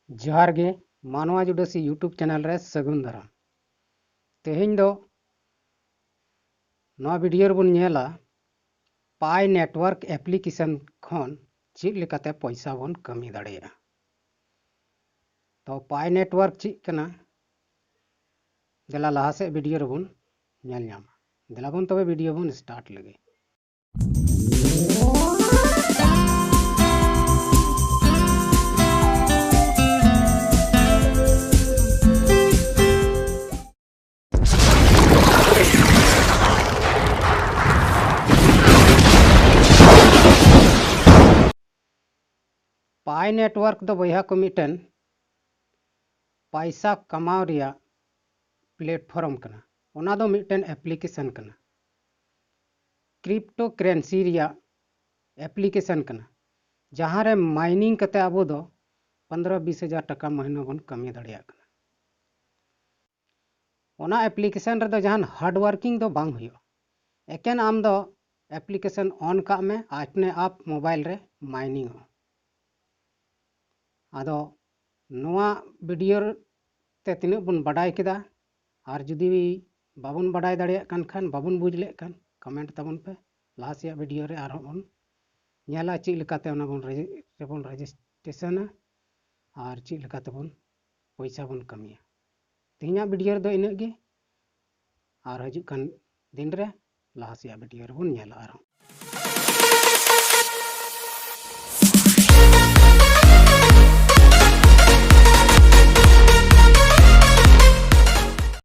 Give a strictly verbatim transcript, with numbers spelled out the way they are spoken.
ᱡᱚᱦᱟᱨ ᱜᱮ, ᱢᱟᱱᱣᱟ ᱡᱩᱰᱟᱹᱥᱤ YouTube ᱪᱮᱱᱮᱞ ᱨᱮ ᱥᱟᱹᱜᱩᱱ ᱫᱟᱨᱟᱢ᱾ ᱛᱮᱦᱮᱧ ᱫᱚ ᱱᱚᱣᱟ ᱵᱷᱤᱰᱤᱭᱳ ᱨᱮᱵᱚᱱ ᱧᱮᱞᱟ ᱯᱟᱭ ᱱᱮᱴᱣᱟᱨᱠ ᱮᱯᱞᱤᱠᱮᱥᱚᱱ ᱠᱷᱚᱱ ᱪᱮᱫ ᱞᱮᱠᱟᱛᱮ ᱯᱚᱭᱥᱟ ᱵᱚᱱ ᱠᱟᱹᱢᱤ ᱫᱟᱲᱮᱭᱟᱜᱼᱟ᱾ ᱛᱚ ᱯᱟᱭ ᱱᱮᱴᱣᱟᱨᱠ ᱪᱮᱫ ᱠᱟᱱᱟ? ᱫᱮᱞᱟ ᱞᱟᱦᱟ ᱥᱮᱫ ᱵᱷᱤᱰᱤᱭᱳ ᱨᱮᱵᱚᱱ ᱧᱮᱞ ᱧᱟᱢᱟ᱾ ᱫᱮᱞᱟ ᱵᱚᱱ ᱛᱚᱵᱮ ᱵᱷᱤᱰᱤᱭᱳ ᱵᱚᱱ ᱥᱴᱟᱨᱴ ᱞᱮᱜᱮ᱾ ᱯᱟᱭ ᱱᱮᱴᱣᱟᱨᱠ ᱫᱚ ᱵᱚᱭᱦᱟ ᱠᱚ ᱢᱤᱫᱴᱮᱱ ᱯᱟᱭᱥᱟ ᱠᱟᱢᱟᱣ ᱨᱮᱭᱟᱜ ᱯᱞᱮᱴᱯᱷᱚᱨᱢ ᱠᱟᱱᱟ᱾ ᱚᱱᱟ ᱫᱚ ᱢᱤᱫᱴᱮᱱ ᱮᱯᱞᱤᱠᱮᱥᱚᱱ ᱠᱟᱱᱟ, ᱠᱨᱤᱯᱴᱳ ᱠᱨᱮᱱᱥᱤ ᱨᱮᱭᱟᱜ ᱮᱯᱞᱤᱠᱮᱥᱚᱱ ᱠᱟᱱᱟ, ᱡᱟᱦᱟᱸ ᱨᱮ ᱢᱟᱭᱱᱤᱝ ᱠᱟᱛᱮ ᱟᱵᱚ ᱫᱚ ᱯᱚᱱᱫᱽᱨᱚ ᱵᱤᱥ ᱦᱟᱡᱟᱨ ᱴᱟᱠᱟ ᱢᱟᱹᱦᱱᱟᱹ ᱵᱚᱱ ᱠᱟᱹᱢᱤ ᱫᱟᱲᱮᱭᱟᱜ ᱠᱟᱱᱟ᱾ ᱚᱱᱟ ᱮᱯᱞᱤᱠᱮᱥᱚᱱ ᱨᱮᱫᱚ ᱡᱟᱦᱟᱱ ᱦᱟᱨᱰ ᱣᱟᱨᱠᱤᱝ ᱫᱚ ᱵᱟᱝ ᱦᱩᱭᱩᱜᱼᱟ᱾ ᱮᱠᱮᱱ ᱟᱢ ᱫᱚ ᱮᱯᱞᱤᱠᱮᱥᱚᱱ ᱚᱱ ᱠᱟᱜ ᱢᱮ, ᱟᱯᱱᱮ ᱟᱯ ᱢᱳᱵᱟᱭᱤᱞ ᱨᱮ ᱢᱟᱭᱱᱤᱝ ᱚᱜᱼᱟ᱾ ᱟᱫᱚ ᱱᱚᱣᱟ ᱵᱷᱤᱰᱤᱭᱳ ᱛᱮ ᱛᱤᱱᱟᱹᱜ ᱵᱚᱱ ᱵᱟᱰᱟᱭ ᱠᱮᱫᱟ, ᱟᱨ ᱡᱩᱫᱤ ᱵᱟᱵᱚᱱ ᱵᱟᱰᱟᱭ ᱫᱟᱲᱮᱭᱟᱜ ᱠᱟᱱ ᱠᱷᱟᱱ, ᱵᱟᱵᱚᱱ ᱵᱩᱡᱽ ᱞᱮᱫ ᱠᱷᱟᱱ, ᱠᱚᱢᱮᱱᱴ ᱛᱟᱵᱚᱱ ᱯᱮ᱾ ᱞᱟᱦᱟ ᱥᱮᱭᱟᱜ ᱵᱷᱤᱰᱤᱭᱳ ᱨᱮ ᱟᱨᱦᱚᱸ ᱵᱚᱱ ᱧᱮᱞᱟ ᱪᱮᱫ ᱞᱮᱠᱟᱛᱮ ᱚᱱᱟ ᱵᱚᱱ ᱨᱮᱡᱤ-, ᱨᱮᱵᱚᱱ ᱨᱮᱡᱤᱥᱴᱨᱮᱥᱚᱱᱟ ᱟᱨ ᱪᱮᱫ ᱞᱮᱠᱟ ᱛᱮᱵᱚᱱ ᱯᱚᱭᱥᱟ ᱵᱚᱱ ᱠᱟᱹᱢᱤᱭᱟ᱾ ᱛᱮᱦᱮᱧᱟᱜ ᱵᱷᱤᱰᱤᱭᱳ ᱨᱮᱫᱚ ᱤᱱᱟᱹᱜ ᱜᱮ, ᱟᱨ ᱦᱤᱡᱩᱜ ᱠᱟᱱ ᱫᱤᱱ ᱨᱮ ᱞᱟᱦᱟ ᱥᱮᱭᱟᱜ ᱵᱷᱤᱰᱤᱭᱳ ᱨᱮᱵᱚᱱ ᱧᱮᱞᱟ ᱟᱨᱦᱚᱸ᱾